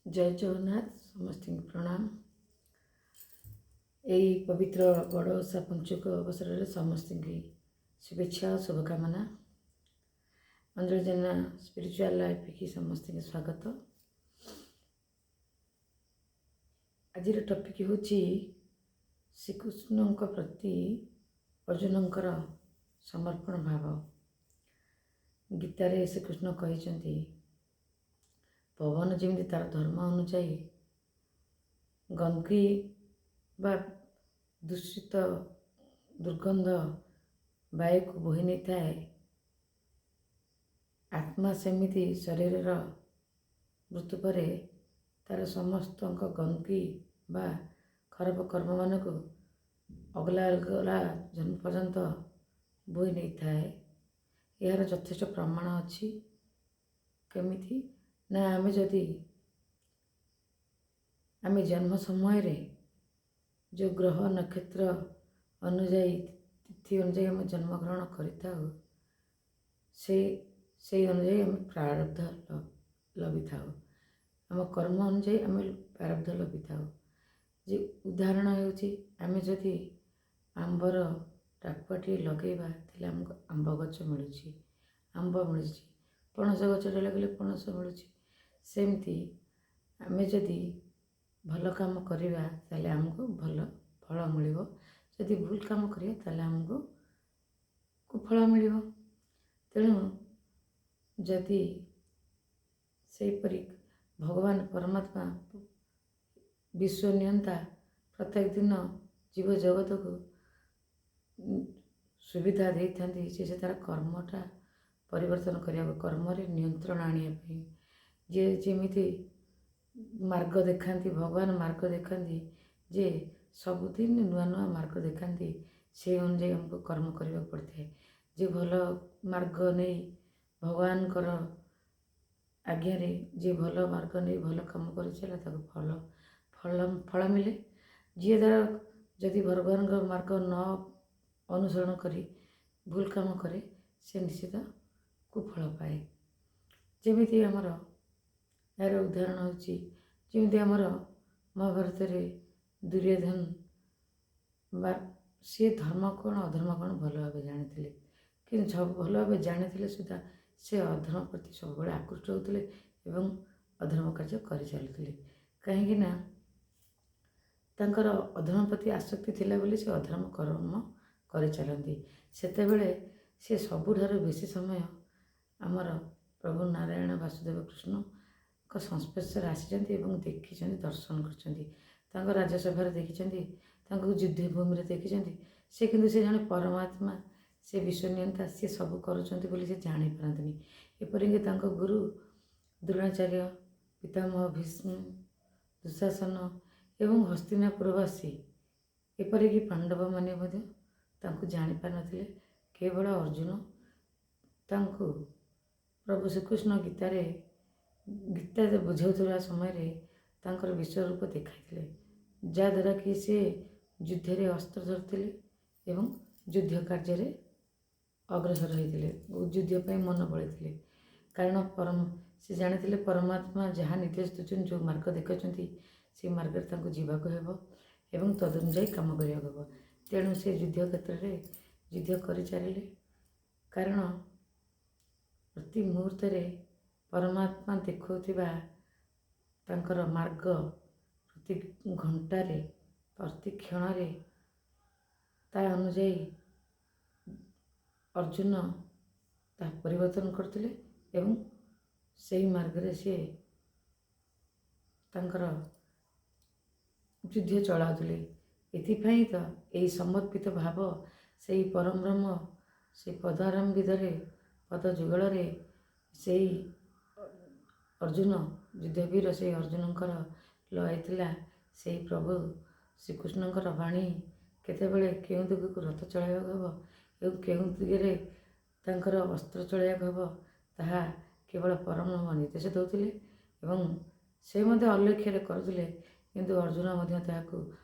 ଜୟ ଜଗନ୍ନାଥ। ସମସ୍ତଙ୍କୁ ପ୍ରଣାମ। ଏଇ ପବିତ୍ର ବଡ଼ ଓଷା ପଞ୍ଚୁକ ଅବସରରେ ସମସ୍ତଙ୍କୁ ଶୁଭେଚ୍ଛା ଓ ଶୁଭକାମନା। ଅଞ୍ଜଳି ଜେନା ସ୍ପିରିଚୁଆଲ୍ ଲାଇଫ୍କି ସମସ୍ତଙ୍କୁ ସ୍ୱାଗତ। ଆଜିର ଟପିକ୍ ହେଉଛି ଶ୍ରୀକୃଷ୍ଣଙ୍କ ପ୍ରତି ଅର୍ଜୁନଙ୍କର ସମର୍ପଣ ଭାବ। ଗୀତାରେ ଶ୍ରୀକୃଷ୍ଣ କହିଛନ୍ତି, ପବନ ଯେମିତି ତା'ର ଧର୍ମ ଅନୁଯାୟୀ ଗନ୍ଦଗୀ ବା ଦୂଷିତ ଦୁର୍ଗନ୍ଧ ବାୟୁକୁ ବୋହି ନେଇଥାଏ, ଆତ୍ମା ସେମିତି ଶରୀରର ମୃତ୍ୟୁ ପରେ ତା'ର ସମସ୍ତଙ୍କ ଗନ୍ଦଗୀ ବା ଖରାପ କର୍ମମାନଙ୍କୁ ଅଗଲା ଅଗଲା ଜନ୍ମ ପର୍ଯ୍ୟନ୍ତ ବୋହି ନେଇଥାଏ। ଏହାର ଯଥେଷ୍ଟ ପ୍ରମାଣ ଅଛି। କେମିତି ନା, ଆମେ ଯଦି ଆମେ ଜନ୍ମ ସମୟରେ ଯେଉଁ ଗ୍ରହ ନକ୍ଷତ୍ର ଅନୁଯାୟୀ, ତିଥି ଅନୁଯାୟୀ ଆମେ ଜନ୍ମଗ୍ରହଣ କରିଥାଉ, ସେଇ ଅନୁଯାୟୀ ଆମେ ପ୍ରାରବ୍ଧ ଲଭିଥାଉ। ଆମ କର୍ମ ଅନୁଯାୟୀ ଆମେ ପ୍ରାରବ୍ଧ ଲଭିଥାଉ। ଯେ ଉଦାହରଣ ହେଉଛି, ଆମେ ଯଦି ଆମ୍ବର ଟାକୁଆଟିଏ ଲଗେଇବା, ତାହେଲେ ଆମକୁ ଆମ୍ବ ଗଛ ମିଳୁଛି, ଆମ୍ବ ମିଳୁଛି। ପଣସ ଗଛଟା ଲଗେଇଲେ ପଣସ ମିଳୁଛି। ସେମିତି ଆମେ ଯଦି ଭଲ କାମ କରିବା, ତାହେଲେ ଆମକୁ ଭଲ ଫଳ ମିଳିବ। ଯଦି ଭୁଲ କାମ କରିବା, ତାହେଲେ ଆମକୁ କୁଫଳ ମିଳିବ। ତେଣୁ ଯଦି ସେହିପରି ଭଗବାନ ପରମାତ୍ମା ବିଶ୍ୱ ନିୟନ୍ତା ପ୍ରତ୍ୟେକ ଦିନ ଜୀବ ଜଗତକୁ ସୁବିଧା ଦେଇଥାନ୍ତି ଯେ ସେ ତା'ର କର୍ମଟା ପରିବର୍ତ୍ତନ କରିବାକୁ, କର୍ମରେ ନିୟନ୍ତ୍ରଣ ଆଣିବା ପାଇଁ। ଯିଏ ଯେମିତି ମାର୍ଗ ଦେଖାନ୍ତି, ଭଗବାନ ମାର୍ଗ ଦେଖାନ୍ତି ଯେ ସବୁଦିନ ନୂଆ ନୂଆ ମାର୍ଗ ଦେଖାନ୍ତି, ସେଇ ଅନୁଯାୟୀ ଆମକୁ କର୍ମ କରିବାକୁ ପଡ଼ିଥାଏ। ଯେ ଭଲ ମାର୍ଗ ନେଇ, ଭଗବାନଙ୍କର ଆଜ୍ଞାରେ ଯିଏ ଭଲ ମାର୍ଗ ନେଇ ଭଲ କାମ କରିଚାଲେ, ତାକୁ ଫଳ ମିଳେ। ଯିଏ ତା'ର ଯଦି ଭଗବାନଙ୍କ ମାର୍ଗ ନ ଅନୁସରଣ କରି ଭୁଲ କାମ କରେ, ସେ ନିଶ୍ଚିତ କୁଫଳ ପାଏ। ଯେମିତି ଆମର ଏହାର ଉଦାହରଣ ହେଉଛି, ଯେମିତି ଆମର ମହାଭାରତରେ ଦୁର୍ଯ୍ୟୋଧନ ବା ସିଏ ଧର୍ମ କ'ଣ ଅଧର୍ମ କ'ଣ ଭଲ ଭାବେ ଜାଣିଥିଲେ। କିନ୍ତୁ ସବୁ ଭଲ ଭାବେ ଜାଣିଥିଲେ ସୁଦ୍ଧା ସେ ଅଧର୍ମ ପ୍ରତି ସବୁବେଳେ ଆକୃଷ୍ଟ ହେଉଥିଲେ ଏବଂ ଅଧର୍ମ କାର୍ଯ୍ୟ କରିଚାଲୁଥିଲେ। କାହିଁକି ନା ତାଙ୍କର ଅଧର୍ମ ପ୍ରତି ଆସକ୍ତି ଥିଲା ବୋଲି ସେ ଅଧର୍ମ କର୍ମ କରିଚାଲନ୍ତି। ସେତେବେଳେ ସେ ସବୁଠାରୁ ବେଶୀ ସମୟ ଆମର ପ୍ରଭୁ ନାରାୟଣ ବାସୁଦେବ କୃଷ୍ଣଙ୍କ ସଂସ୍ପର୍ଶରେ ଆସିଛନ୍ତି ଏବଂ ଦେଖିଛନ୍ତି, ଦର୍ଶନ କରିଛନ୍ତି। ତାଙ୍କ ରାଜ୍ୟସଭାରେ ଦେଖିଛନ୍ତି, ତାଙ୍କୁ ଯୁଦ୍ଧଭୂମିରେ ଦେଖିଛନ୍ତି ସେ। କିନ୍ତୁ ସେ ଜଣେ ପରମାତ୍ମା, ସେ ବିଶ୍ୱନିୟନ୍ତା, ସେ ସବୁ କରୁଛନ୍ତି ବୋଲି ସେ ଜାଣିପାରନ୍ତିନି। ଏପରିକି ତାଙ୍କ ଗୁରୁ ଦ୍ରୋଣାଚାର୍ଯ୍ୟ, ପିତାମହ ଭୀଷ୍ମ, ଦୁଃଶାସନ ଏବଂ ହସ୍ତିନାପୁରବାସୀ, ଏପରିକି ପାଣ୍ଡବମାନେ ମଧ୍ୟ ତାଙ୍କୁ ଜାଣିପାରିନଥିଲେ। କେବଳ ଅର୍ଜୁନ ତାଙ୍କୁ ପ୍ରଭୁ ଶ୍ରୀକୃଷ୍ଣ ଗୀତାରେ ଗୀତା ବୁଝାଉଥିବା ସମୟରେ ତାଙ୍କର ବିଶ୍ୱରୂପ ଦେଖାଇଥିଲେ, ଯାହାଦ୍ୱାରା କି ସେ ଯୁଦ୍ଧରେ ଅସ୍ତ୍ର ଧରିଥିଲେ ଏବଂ ଯୁଦ୍ଧ କାର୍ଯ୍ୟରେ ଅଗ୍ରସର ହୋଇଥିଲେ, ଯୁଦ୍ଧ ପାଇଁ ମନ ବଳାଇଥିଲେ। କାରଣ ସେ ଜାଣିଥିଲେ, ପରମାତ୍ମା ଯାହା ନିର୍ଦ୍ଦେଶ ଦେଉଛନ୍ତି, ଯେଉଁ ମାର୍ଗ ଦେଖାଉଛନ୍ତି, ସେଇ ମାର୍ଗରେ ତାଙ୍କୁ ଯିବାକୁ ହେବ ଏବଂ ତଦନୁଯାୟୀ କାମ କରିବାକୁ ହେବ। ତେଣୁ ସେ ଯୁଦ୍ଧ କ୍ଷେତ୍ରରେ ଯୁଦ୍ଧ କରିଚାଲିଲେ। କାରଣ ପ୍ରତି ମୁହୂର୍ତ୍ତରେ ପରମାତ୍ମା ଦେଖାଉଥିବା ତାଙ୍କର ମାର୍ଗ ପ୍ରତି ଘଣ୍ଟାରେ, ପ୍ରତି କ୍ଷଣରେ ତା ଅନୁଯାୟୀ ଅର୍ଜୁନ ତାହା ପରିବର୍ତ୍ତନ କରୁଥିଲେ ଏବଂ ସେଇ ମାର୍ଗରେ ସିଏ ତାଙ୍କର ଯୁଦ୍ଧ ଚଳାଉଥିଲେ। ଏଥିପାଇଁ ତ ଏହି ସମର୍ପିତ ଭାବ, ସେଇ ପରମବ୍ରହ୍ମ, ସେଇ ପଦାରବିନ୍ଦରେ, ପଦ ଯୁଗଳରେ ସେଇ ଅର୍ଜୁନ, ଯୁଦ୍ଧବୀର ସେଇ ଅର୍ଜୁନଙ୍କର ଲୟ ଥିଲା। ସେଇ ପ୍ରଭୁ ଶ୍ରୀକୃଷ୍ଣଙ୍କର ବାଣୀ, କେତେବେଳେ କେଉଁ ଦିଗକୁ ରଥ ଚଳାଇବାକୁ ହେବ ଏବଂ କେଉଁ ଦିଗରେ ତାଙ୍କର ଅସ୍ତ୍ର ଚଳାଇବାକୁ ହେବ, ତାହା କେବଳ ପରମ ନିର୍ଦ୍ଦେଶ ଦେଉଥିଲେ ଏବଂ ସେ ମଧ୍ୟ ଅଲକ୍ଷ୍ୟରେ କରୁଥିଲେ। କିନ୍ତୁ ଅର୍ଜୁନ ମଧ୍ୟ ତାହାକୁ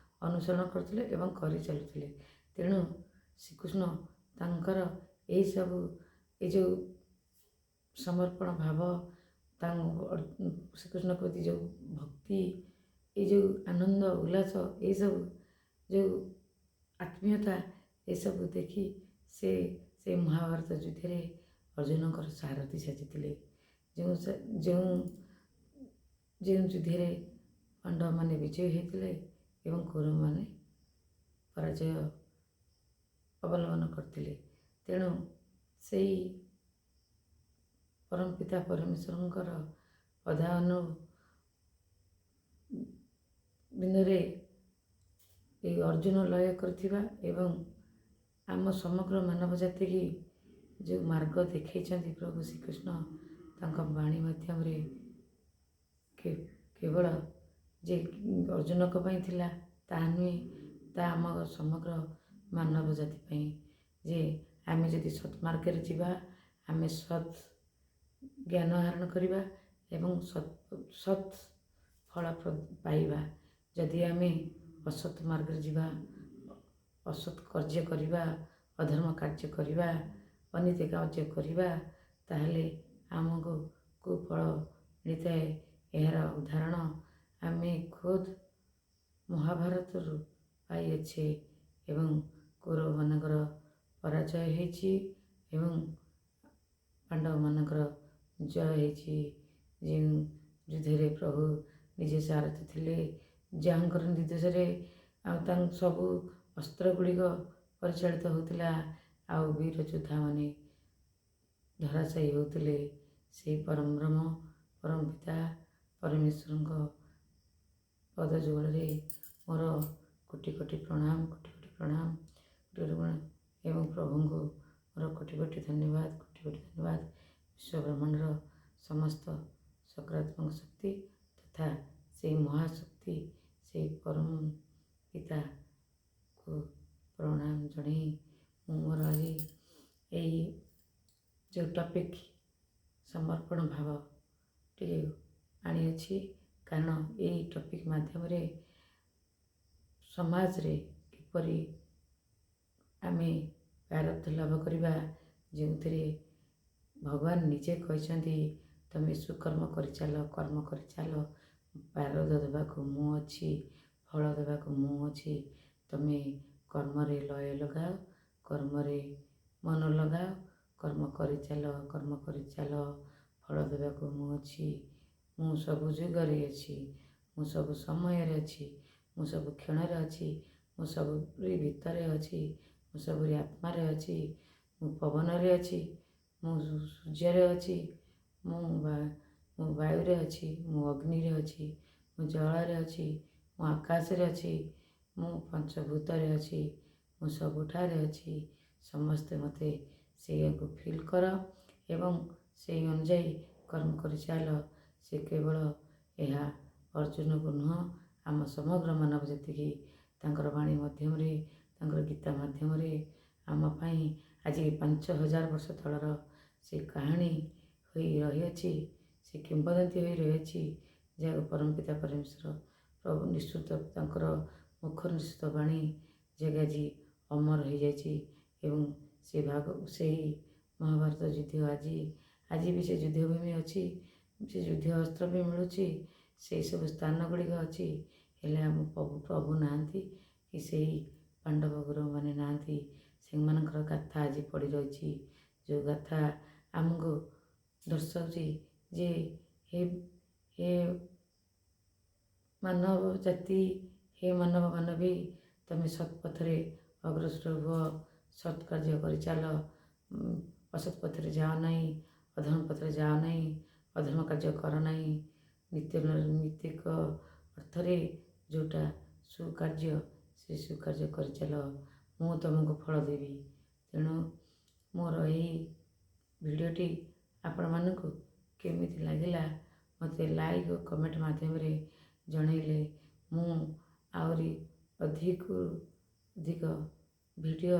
ଅନୁସରଣ କରୁଥିଲେ ଏବଂ କରିଚାଲୁଥିଲେ। ତେଣୁ ଶ୍ରୀକୃଷ୍ଣ ତାଙ୍କର ଏହିସବୁ ଏଇ ଯେଉଁ ସମର୍ପଣ ଭାବ, ତାଙ୍କ ଶ୍ରୀକୃଷ୍ଣ ପ୍ରତି ଯେଉଁ ଭକ୍ତି ଭକ୍ତି, ଏଇ ଯେଉଁ ଆନନ୍ଦ ଉଲ୍ଲାସ, ଏଇସବୁ ଯେଉଁ ଆତ୍ମୀୟତା, ଏସବୁ ଦେଖି ସେ ସେ ମହାଭାରତ ଯୁଦ୍ଧରେ ଅର୍ଜୁନଙ୍କର ସାରଥି ସାଜିଥିଲେ। ଯେଉଁ ଯେଉଁ ଯେଉଁ ଯୁଦ୍ଧରେ ପାଣ୍ଡବମାନେ ବିଜୟୀ ହୋଇଥିଲେ ଏବଂ କୌରବମାନେ ପରାଜୟ ଅବଲମ୍ବନ କରିଥିଲେ। ତେଣୁ ସେଇ ପରମ ପିତା ପରମେଶ୍ୱରଙ୍କର ପଦାନୁ ବିନ୍ଦୁରେ ଏଇ ଅର୍ଜୁନ ଲୟ କରିଥିବା ଏବଂ ଆମ ସମଗ୍ର ମାନବ ଜାତିକି ଯେଉଁ ମାର୍ଗ ଦେଖାଇଛନ୍ତି ପ୍ରଭୁ ଶ୍ରୀକୃଷ୍ଣ ତାଙ୍କ ବାଣୀ ମାଧ୍ୟମରେ, କେବଳ ଯେ ଅର୍ଜୁନଙ୍କ ପାଇଁ ଥିଲା ତାହା ନୁହେଁ, ତା ଆମ ସମଗ୍ର ମାନବ ଜାତି ପାଇଁ, ଯେ ଆମେ ଯଦି ସତ୍ମାର୍ଗରେ ଯିବା, ଆମେ ସତ୍ ଜ୍ଞାନ ଆହରଣ କରିବା ଏବଂ ସତ୍ ସତ୍ ଫଳ ପାଇବା। ଯଦି ଆମେ ଅସତ୍ ମାର୍ଗରେ ଯିବା, ଅସତ୍ କାର୍ଯ୍ୟ କରିବା, ଅଧର୍ମ କାର୍ଯ୍ୟ କରିବା, ଅନୀତି କାର୍ଯ୍ୟ କରିବା, ତାହେଲେ ଆମକୁ କୁଫଳ ମିଳିଥାଏ। ଏହାର ଉଦାହରଣ ଆମେ ଖୋଦ୍ ମହାଭାରତରୁ ପାଇଅଛେ ଏବଂ କୌରବମାନଙ୍କର ପରାଜୟ ହେଇଛି ଏବଂ ପାଣ୍ଡବମାନଙ୍କର ଜୟ ହେଇଛି। ଯେଉଁ ଯୁଦ୍ଧରେ ପ୍ରଭୁ ନିଜେ ସାରଥି ଥିଲେ, ଯାହାଙ୍କର ନିର୍ଦ୍ଦେଶରେ ଆଉ ତାଙ୍କ ସବୁ ଅସ୍ତ୍ର ଗୁଡ଼ିକ ପରିଚାଳିତ ହେଉଥିଲା ଆଉ ବୀର ଯୋଦ୍ଧାମାନେ ଧରାଶାୟୀ ହେଉଥିଲେ, ସେଇ ପରମବ୍ରହ୍ମ ପରମ ପିତା ପରମେଶ୍ୱରଙ୍କ ପଦ ଯୁଗଳରେ ମୋର କୋଟି କୋଟି ପ୍ରଣାମ, କୋଟି କୋଟି ପ୍ରଣାମ, କୋଟି କୋଟି ପ୍ରଣାମ ଏବଂ ପ୍ରଭୁଙ୍କୁ ମୋର କୋଟି କୋଟି ଧନ୍ୟବାଦ, କୋଟି କୋଟି ଧନ୍ୟବାଦ। ବିଶ୍ୱ ବ୍ରହ୍ମାଣ୍ଡର ସମସ୍ତ ସକାରାତ୍ମକ ଶକ୍ତି ତଥା ସେଇ ମହାଶକ୍ତି, ସେଇ ପରମ ପିତାକୁ ପ୍ରଣାମ ଜଣାଇ ମୁଁ ମୋର ଆଜି ଏଇ ଯେଉଁ ଟପିକ୍ ସମର୍ପଣ ଭାବ ଟିକେ ଆଣିଅଛି, କାରଣ ଏଇ ଟପିକ୍ ମାଧ୍ୟମରେ ସମାଜରେ କିପରି ଆମେ ପ୍ରାରବ୍ଧ ଲାଭ କରିବା, ଯେଉଁଥିରେ ଭଗବାନ ନିଜେ କହିଛନ୍ତି, ତମେ ସୁକର୍ମ କରିଚାଲ, କର୍ମ କରିଚାଲ, ପ୍ରାରବ୍ଧ ଦେବାକୁ ମୁଁ ଅଛି, ଫଳ ଦେବାକୁ ମୁଁ ଅଛି। ତମେ କର୍ମରେ ଲୟ ଲଗାଅ, କର୍ମରେ ମନ ଲଗାଅ, କର୍ମ କରିଚାଲ, କର୍ମ କରିଚାଲ, ଫଳ ଦେବାକୁ ମୁଁ ଅଛି। ମୁଁ ସବୁ ଯୁଗରେ ଅଛି, ମୁଁ ସବୁ ସମୟରେ ଅଛି, ମୁଁ ସବୁ କ୍ଷଣରେ ଅଛି, ମୁଁ ସବୁରି ଭିତରେ ଅଛି, ମୁଁ ସବୁରି ଆତ୍ମାରେ ଅଛି, ମୁଁ ପବନରେ ଅଛି, ମୁଁ ସୂର୍ଯ୍ୟରେ ଅଛି, ମୁଁ ବାୟୁରେ ଅଛି, ମୁଁ ଅଗ୍ନିରେ ଅଛି, ମୁଁ ଜଳରେ ଅଛି, ମୁଁ ଆକାଶରେ ଅଛି, ମୁଁ ପଞ୍ଚଭୂତରେ ଅଛି, ମୁଁ ସବୁଠାରେ ଅଛି। ସମସ୍ତେ ମୋତେ ସେଇଆକୁ ଫିଲ୍ କର ଏବଂ ସେଇ ଅନୁଯାୟୀ କର୍ମ କରିଚାଲ। ସେ କେବଳ ଏହା ଅର୍ଜୁନକୁ ନୁହଁ, ଆମ ସମଗ୍ର ମାନବ ଜାତିକି ତାଙ୍କର ବାଣୀ ମାଧ୍ୟମରେ, ତାଙ୍କର ଗୀତା ମାଧ୍ୟମରେ ଆମ ପାଇଁ ଆଜି 5000 ବର୍ଷ ତଳର ସେ କାହାଣୀ ହୋଇ ରହିଅଛି, ସେ କିମ୍ବଦନ୍ତୀ ହୋଇ ରହିଅଛି, ଯାହାକୁ ପରମପିତା ପରମେଶ୍ୱର ପ୍ରଭୁ ନିଃସୃତ ତାଙ୍କର ମୁଖ ନିଃସୃତ ବାଣୀ ଯାହାକି ଆଜି ଅମର ହୋଇଯାଇଛି। ଏବଂ ସେ ଭାଗ ସେଇ ମହାଭାରତ ଯୁଦ୍ଧ ଆଜି ବି ସେ ଯୁଦ୍ଧଭୂମି ଅଛି, ସେ ଯୁଦ୍ଧ ଅସ୍ତ୍ର ବି ମିଳୁଛି, ସେଇ ସବୁ ସ୍ଥାନ ଗୁଡ଼ିକ ଅଛି, ହେଲେ ଆମ ପ୍ରଭୁ ନାହାନ୍ତି କି ସେଇ ପାଣ୍ଡବ ଗୁରୁମାନେ ନାହାନ୍ତି। ସେମାନଙ୍କର ଗାଥା ଆଜି ପଡ଼ି ରହିଛି, ଯେଉଁ ଗାଥା ଆମକୁ ଦର୍ଶାଉଛି ଯେ ହେ ହେ ମାନବ ଜାତି, ହେ ମାନବ ମାନବୀ, ତମେ ସତ୍ ପଥରେ ଅଗ୍ରସର ହୁଅ, ସତ୍ କାର୍ଯ୍ୟ କରିଚାଲ, ଅସତ୍ ପଥରେ ଯାଅ ନାହିଁ, ଅଧର୍ମ ପଥରେ ଯାଅ ନାହିଁ, ଅଧର୍ମ କାର୍ଯ୍ୟ କର ନାହିଁ। ନିତ୍ୟ ନୈମିତ୍ତିକ ଅର୍ଥରେ ଯେଉଁଟା ସୁକାର୍ଯ୍ୟ, ସେ ସୁକାର୍ଯ୍ୟ କରିଚାଲ, ମୁଁ ତୁମକୁ ଫଳ ଦେବି। ତେଣୁ ମୋର ଏଇ ଭିଡ଼ିଓଟି ଆପଣମାନଙ୍କୁ କେମିତି ଲାଗିଲା ମୋତେ ଲାଇକ୍ ଓ କମେଣ୍ଟ ମାଧ୍ୟମରେ ଜଣାଇଲେ ମୁଁ ଆହୁରି ଅଧିକରୁ ଅଧିକ ଭିଡ଼ିଓ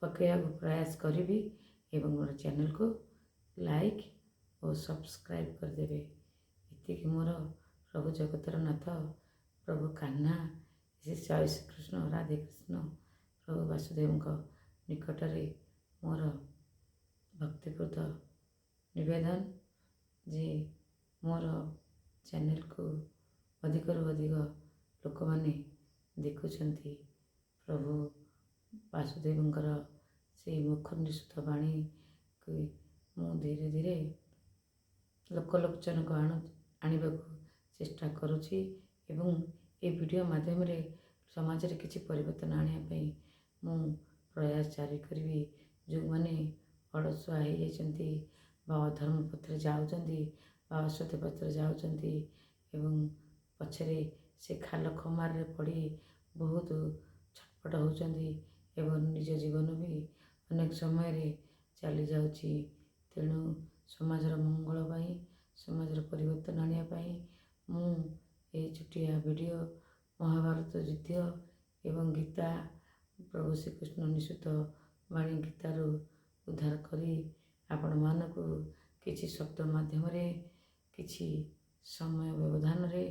ପକାଇବାକୁ ପ୍ରୟାସ କରିବି ଏବଂ ମୋର ଚ୍ୟାନେଲକୁ ଲାଇକ୍ ଓ ସବସ୍କ୍ରାଇବ୍ କରିଦେବେ। ଏତିକି ମୋର ପ୍ରଭୁ ଜଗତର ନାଥ ପ୍ରଭୁ କାହ୍ନା ଶ୍ରୀ ଜୟ ଶ୍ରୀକୃଷ୍ଣ, ରାଧେ କୃଷ୍ଣ, ପ୍ରଭୁ ବାସୁଦେବଙ୍କ ନିକଟରେ ମୋର ଭକ୍ତିପୂତ ନିବେଦନ ଯେ ମୋର ଚ୍ୟାନେଲକୁ ଅଧିକରୁ ଅଧିକ ଲୋକମାନେ ଦେଖୁଛନ୍ତି। ପ୍ରଭୁ ବାସୁଦେବଙ୍କର ସେଇ ମୁଖ ନିଃସୃତ ବାଣୀକୁ ମୁଁ ଧୀରେ ଧୀରେ ଲୋକଲୋଚନକୁ ଆଣିବାକୁ ଚେଷ୍ଟା କରୁଛି ଏବଂ ଏ ଭିଡ଼ିଓ ମାଧ୍ୟମରେ ସମାଜରେ କିଛି ପରିବର୍ତ୍ତନ ଆଣିବା ପାଇଁ ମୁଁ ପ୍ରୟାସ ଜାରି କରିବି। ଯେଉଁମାନେ ଅଳସୁଆ ହେଇଯାଇଛନ୍ତି ବା ଅଧର୍ମ ପଥରେ ଯାଉଛନ୍ତି ବା ଅସତ୍ୟ ପଥରେ ଯାଉଛନ୍ତି ଏବଂ ପଛରେ ସେ ଖାଲ ଖମାରରେ ପଡ଼ି ବହୁତ ଛଟପଟ ହେଉଛନ୍ତି ଏବଂ ନିଜ ଜୀବନ ବି ଅନେକ ସମୟରେ ଚାଲିଯାଉଛି, ତେଣୁ ସମାଜର ମଙ୍ଗଳ ପାଇଁ, ସମାଜର ପରିବର୍ତ୍ତନ ଆଣିବା ପାଇଁ ମୁଁ ଏହି ଛୋଟିଆ ଭିଡ଼ିଓ ମହାଭାରତ ଯୁଦ୍ଧ ଏବଂ ଗୀତା, ପ୍ରଭୁ ଶ୍ରୀକୃଷ୍ଣ ନିଃସୃତ ବାଣୀ ଗୀତାରୁ ଉଦ୍ଧାର କରି ଆପଣମାନଙ୍କୁ କିଛି ଶବ୍ଦ ମାଧ୍ୟମରେ, କିଛି ସମୟ ବ୍ୟବଧାନରେ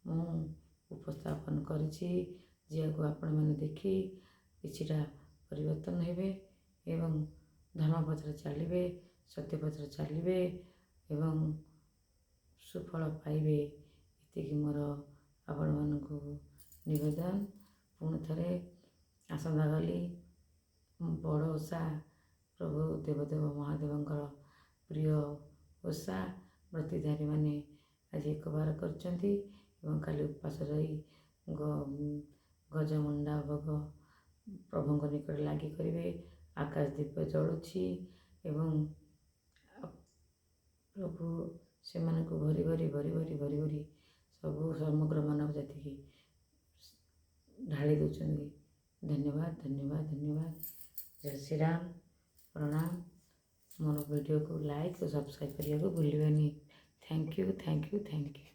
ମୁଁ ଉପସ୍ଥାପନ କରିଛି, ଯାହାକୁ ଆପଣମାନେ ଦେଖି କିଛିଟା ପରିବର୍ତ୍ତନ ହେବେ ଏବଂ ଧର୍ମପଥରେ ଚାଲିବେ, ସତ୍ୟ ପଥରେ ଚାଲିବେ ଏବଂ ସୁଫଳ ପାଇବେ। ଏତିକି ମୋର ଆପଣମାନଙ୍କୁ ନିବେଦନ। ପୁଣି ଥରେ ଆସନ୍ତାକାଲି ବଡ଼ ଓଷା, ପ୍ରଭୁ ଦେବଦେବ ମହାଦେବଙ୍କର ପ୍ରିୟ ଓଷା। ବ୍ରତୀଧାରୀମାନେ ଆଜି ଏକବାର କରିଛନ୍ତି ଏବଂ କାଲି ଉପବାସ ରହି ଗଜମଣ୍ଡା ଭୋଗ ପ୍ରଭୁଙ୍କ ନିକଟରେ ଲାଗି କରିବେ। ଆକାଶ ଦୀପ ଜଳୁଛି ଏବଂ ପ୍ରଭୁ ସେମାନଙ୍କୁ ଭରି ଭରି ଭରି ଭରି ଭରି ଭରି ସବୁ ସମଗ୍ର ମାନବ ଜାତିକି ଢାଳି ଦେଉଛନ୍ତି। ଧନ୍ୟବାଦ, ଧନ୍ୟବାଦ, ଧନ୍ୟବାଦ। ଜୟ ଶ୍ରୀରାମ, ପ୍ରଣାମ। ମୋର ଭିଡ଼ିଓକୁ ଲାଇକ୍ ଓ ସବସ୍କ୍ରାଇବ୍ କରିବାକୁ ଭୁଲିବେନି। Thank you, thank you, thank you.